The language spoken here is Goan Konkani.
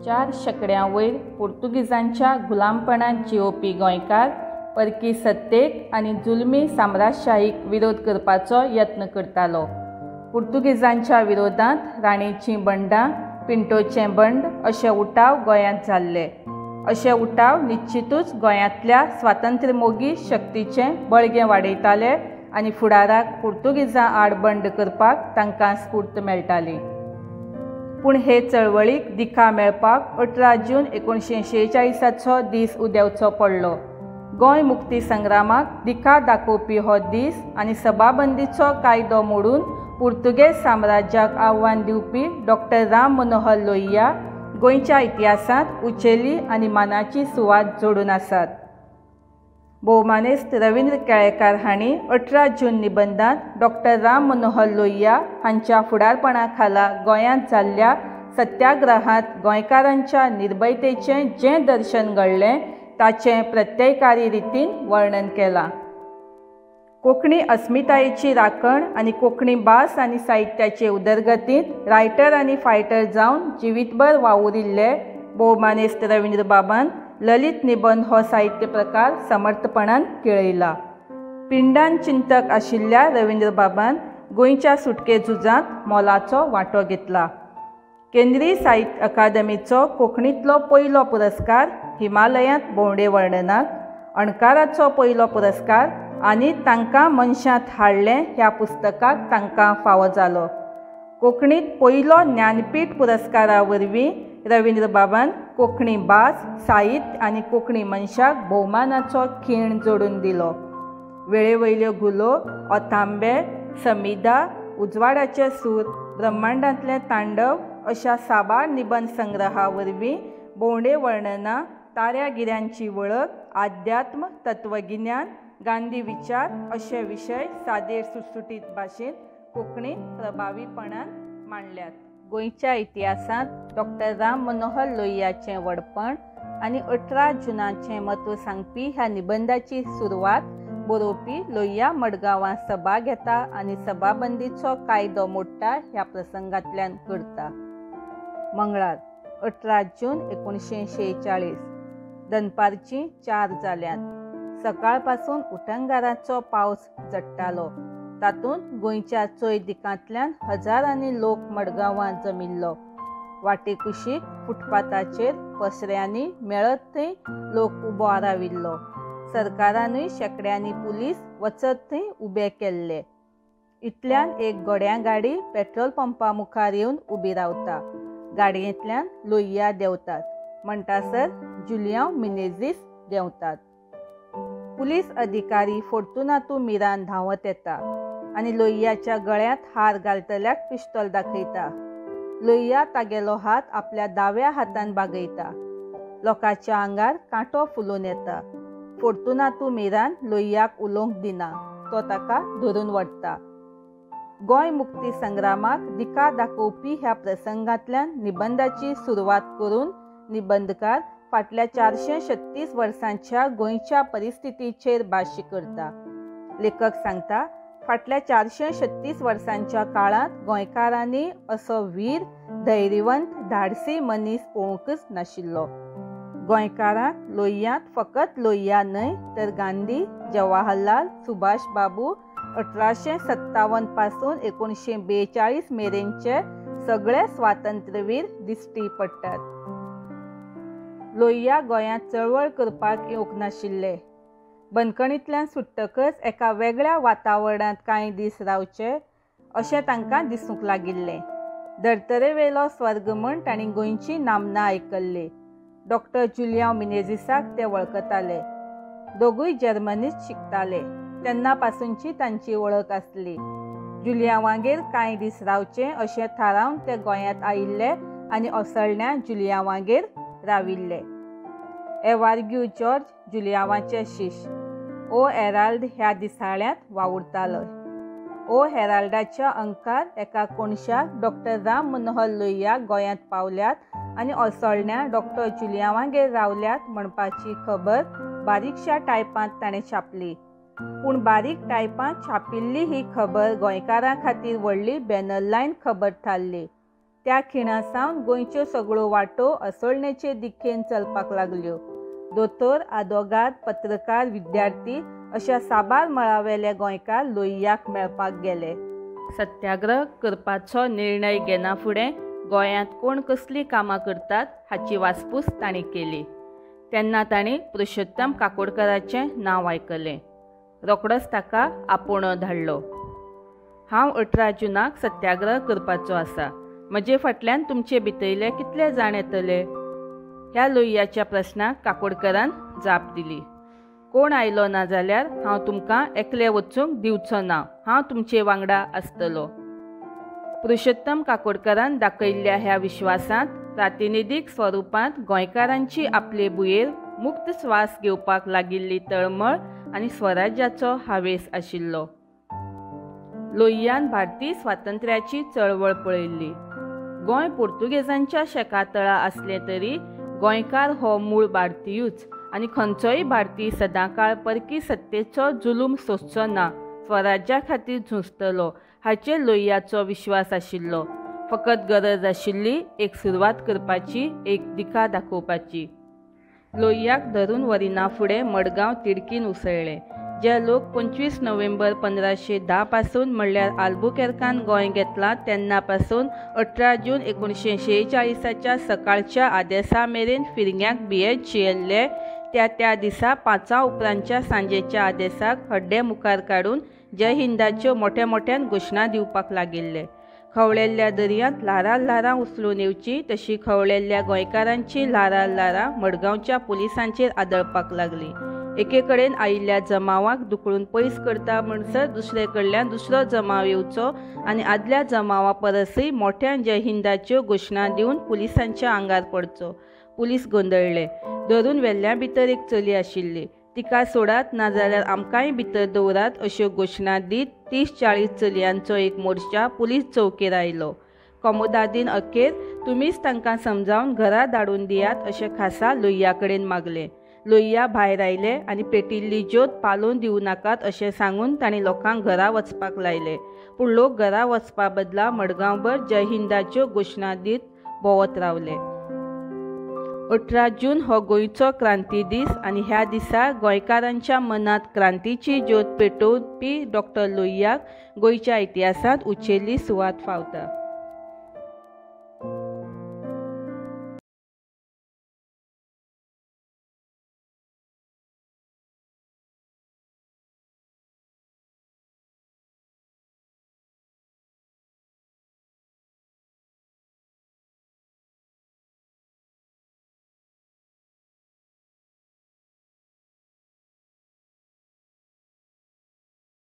4 शेंकड्यां वयर पुर्तुगीजांच्या गुलामपणांत जियोवपी गोंयकार परकी सत्तेक आनी जुलमी साम्राज्यशाहीक विरोध करपाचो यत्न करतालो. पुर्तुगीजांच्या विरोधांत राणीचीं बंडां, पिंटोचें बंड अशे उठाव गोंयांत जाल्ले. अशे उठाव निश्चितूच गोंयांतल्या स्वातंत्र्यमोगी शक्तीचें बळगें वाडयताले आनी फुडाराक पुर्तुगीजां आड बंड करपाक तांकां स्फूर्त मेळटाली. पूण हे चळवळीक दिका मेळपाक 18 जून 1946 दीस उदेवचो पडलो. गोंय मुक्ती संग्रामाक दिका दाखोवपी हो दीस आनी सभाबंदीचो कायदो मोडून पुर्तुगेज साम्राज्याक आव्हान दिवपी डॉक्टर राम मनोहर लोहिया गोंयच्या इतिहासांत उंचेली आनी मानाची सुवात जोडून आसात. भोवमानेस्त रवींद्र केळेकार हांणी 18 जून निबंधांत डॉक्टर राम मनोहर लोहिया हांच्या फुडारपणा खाला गोंयांत जाल्ल्या सत्याग्रहांत गोंयकारांच्या निर्भयतेचें जें दर्शन घडलें ताचें प्रत्ययकारी रितीन वर्णन केलां. कोंकणी अस्मितायेची राखण आनी कोंकणी भास आनी साहित्याचे उदरगतींत रायटर आनी फायटर जावन जिवीतभर वावुरिल्ले भोवमानेस्त रवींद्रबाबान ललित निबंध हो साहित्य प्रकार समर्थपणान केळयला. पिंडान चिंतक आशिल्ल्या रवींद्रबाबान गोंयच्या सुटके झुजांत मोलाचो वांटो घेतला. केंद्रीय साहित्य अकादमीचो कोंकणींतलो पयलो पुरस्कार हिमालयांत भोंवडे वर्णनाक, अणकाराचो पयलो पुरस्कार आनी तांकां मनशांत हाडलें ह्या पुस्तकाक तांकां फावो जालो. कोंकणींत पयलो ज्ञानपीठ पुरस्कारा वरवीं रवींद्रबाबान कोंकणी भास, साहित्य आनी कोंकणी मनशाक भोवमानाचो खीण जोडून दिलो. वेळेवयल्यो घुलो, ओथांबे, समिधा, उजवाडाचे सूर, ब्रह्मांडांतलें तांडव अशा साबार निबंध संग्रहा वरवीं भोंवडे वर्णनां, ताऱ्यागिऱ्यांची वळख, आध्यात्म, तत्वगिन्यान, गांधी विचार अशे विशय सादे सुटसुटीत भाशेंत कोंकणींत प्रभावीपणान मांडल्यात. गोंयच्या इतिहासांत डॉक्टर राम मनोहर लोहियाचें व्हडपण आनी 18 जुनाचें म्हत्व सांगपी ह्या निबंधाची सुरवात बरोवपी लोहिया मडगांवां सभा घेता आनी सभाबंदीचो कायदो मोडटा ह्या प्रसंगांतल्यान करता. मंगळार 18 जून 1946 दनपारचीं 4 जाल्यांत. सकाळपासून उटंगाराचो पावस झडटालो. तातूंत गोंयच्या चोय दिकांतल्यान हजारांनी लोक मडगांवां जमिल्लो. वाटेकुशीक फुटपाथाचेर पसऱ्यांनी मेळत थंय लोक उबो राविल्लो. सरकारानूय शेंकड्यांनी पुलीस वचत थंय उबे केल्ले. इतल्यान एक घोड्यां गाडी पेट्रोल पंपा मुखार येवन उबी रावता. गाडयेंतल्यान लोहिया देंवतात म्हणटासर जुलियांव मिनेझीस देंवतात. पुलीस अधिकारी फोर्तुनातू मिरान धांवत येता आनी लोहियाच्या गळ्यांत हार घालतल्याक पिश्तोल दाखयता. लोहिया तागेलो हात आपल्या दाव्या हातान बागयता. लोकांच्या आंगार कांटो फुलून येता. फोर्तुनातू मिरान लोहियाक उलोवंक दिना. तो ताका धरून व्हरता. गोंय मुक्ती संग्रामाक दिका दाखोवपी ह्या प्रसंगांतल्यान निबंधाची सुरवात करून निबंधकार फाटल्या 436 वर्सांच्या गोंयच्या परिस्थितीचेर भाश्य करता. लेखक सांगता, फाटल्या 436 वर्सांच्या काळांत गोंयकारांनी असो वीर, धैर्यवंत, धाडसी मनीस पळोवंकच नाशिल्लो. गोंयकारांक लोहियांत फकत लोहिया न्हय तर गांधी, जवाहरलाल, सुभाष बाबू 1857 पासून 1942 मेरेनचे सगळे स्वातंत्र्यवीर दिश्टी पडटात. लोहिया गोंयांत चळवळ करपाक येवंक नाशिल्ले. बंदखणींतल्यान सुट्टकच एका वेगळ्या वातावरणांत कांय दीस रावचे अशें तांकां दिसूंक लागिल्लें. धर्तरेवेलो स्वर्ग म्हूण तांणी गोंयची नामना आयकल्ली. डॉक्टर जुलियांव मिनेझीसाक ते वळखताले. दोगूय जर्मनींत शिकताले तेन्ना पासूनची तांची वळख आसली. जुलियांवागेर कांय दीस रावचे अशें थारावन ते गोंयांत आयिल्ले आनी असळण्या जुलियांवागेर राविल्ले. एवार्ग्यू जॉर्ज जुलियांवाचे शिश्य ओ हेराल्ड ह्या दिसाळ्यांत वावुरतालो. ओ हेराल्डाच्या अंकार एका कोनशाक डॉक्टर राम मनोहर लोहिया गोंयांत पावल्यात आनी असोळण्या डॉक्टर जुलियांवागेर रावल्यात म्हणपाची खबर बारीकशा टायपांत ताणें छापली. पूण बारीक टायपांत छापिल्ली ही खबर गोंयकारां खातीर व्हडली बॅनरलायन खबर थारली. त्या खिणा सावन गोंयच्यो सगळ्यो वाटो असोळणेचे दिकेन चलपाक लागल्यो. दोतोर, आदोगाद, पत्रकार, विद्यार्थी अशा साबार मळावेले गोंयकार लोहियाक मेळपाक गेले. सत्याग्रह करपाचो निर्णय घेना फुडें गोंयांत कोण कसलीं कामां करतात हाची वासपूस तांणी केली. तेन्ना तांणी पुरुषोत्तम काकोडकराचें नांव आयकलें. रोखडोच ताका आपोवणो धाडलो. हांव 18 जुनाक सत्याग्रह करपाचो आसा, म्हजे फाटल्यान तुमचे भितरले कितले जाण येतले? ह्या लोहियाच्या प्रस्नाक काकोडकरान जाप दिली, कोण आयलो ना जाल्यार हांव तुमकां एकले वचूंक दिवचो ना, हांव तुमचे वांगडा आसतलो. पुरुषोत्तम काकोडकरान दाखयल्ल्या ह्या विश्वासांत प्रातिनिधीक स्वरुपांत गोंयकारांची आपले भुंयेर मुक्त स्वास घेवपाक लागिल्ली तळमळ आनी स्वराज्याचो हावेस आशिल्लो. लोहियान भारतीय स्वातंत्र्याची चळवळ पळयल्ली. गोंय पोर्तुगेजांच्या शेकातळा आसलें तरी गोंयकार हो मूळ भारतीयूच आनी खंयचोय भारतीय सदांकाळ परकी सत्तेचो जुलूम सोंसचो ना, स्वराज्या खातीर झुजतलो हाचेर लोहियाचो विश्वास आशिल्लो. फकत गरज आशिल्ली एक सुरवात करपाची, एक दिका दाखोवपाची. लोहियाक धरून व्हरिना फुडें मडगांव तिडकीन उसळ्ळें. जे लोक 25 नोव्हेंबर 1510 पासून म्हणल्यार आल्बुकेर्कान गोंय घेतलां तेन्ना पासून 18 जून 1946 सकाळच्या आदेसा मेरेन फिरग्यांक भियेत जियेल्ले त्या त्या दिसा 5 उपरांतच्या सांजेच्या आदेसाक हड्डे मुखार काडून जय हिंदाच्यो मोठ्या मोठ्यान घोशणा दिवपाक लागिल्ले. खवळेल्ल्या दर्यांत ल्हारां ल्हारां उचलून येवची तशी खवळेल्ल्या गोंयकारांची ल्हारां ल्हारां मडगांवच्या पुलिसांचेर आदळपाक लागली. एके कडेन आयिल्ल्या जमावाक धुकळून पयस करता म्हणसर दुसरे कडल्यान दुसरो जमाव येवचो आनी आदल्या जमावा परसय मोठ्यान जय हिंदाच्यो घोशणा दिवन पुलिसांच्या आंगार पडचो. पुलीस गोंदळ्ळे. धरून व्हेल्ल्या भितर एक चली आशिल्ली, तिका सोडात नाजाल्यार आमकांय भितर दवरात अश्यो घोशणा दीत 30-40 चलयांचो एक मोर्चा पुलीस चौकेर आयलो. कोमोदादीन अखेर तुमीच तांकां समजावन घरा धाडून दियात अशें खासा लोहिया कडेन मागलें. लोहिया भायर आयले आनी पेटिल्ली ज्योत पालोवन दिवं नाकात अशें सांगून तांणी लोकांक घरा वचपाक लायले. पूण लोक घरा वचपा बदला मडगांवभर जय हिंदाच्यो घोशणा दीत भोंवत रावले. 18 जून हो गोंयचो क्रांती दीस आनी ह्या दिसा गोंयकारांच्या मनांत क्रांतीची ज्योत पेटोवपी डॉक्टर लोहियाक गोंयच्या इतिहासांत उंचेली सुवात फावता.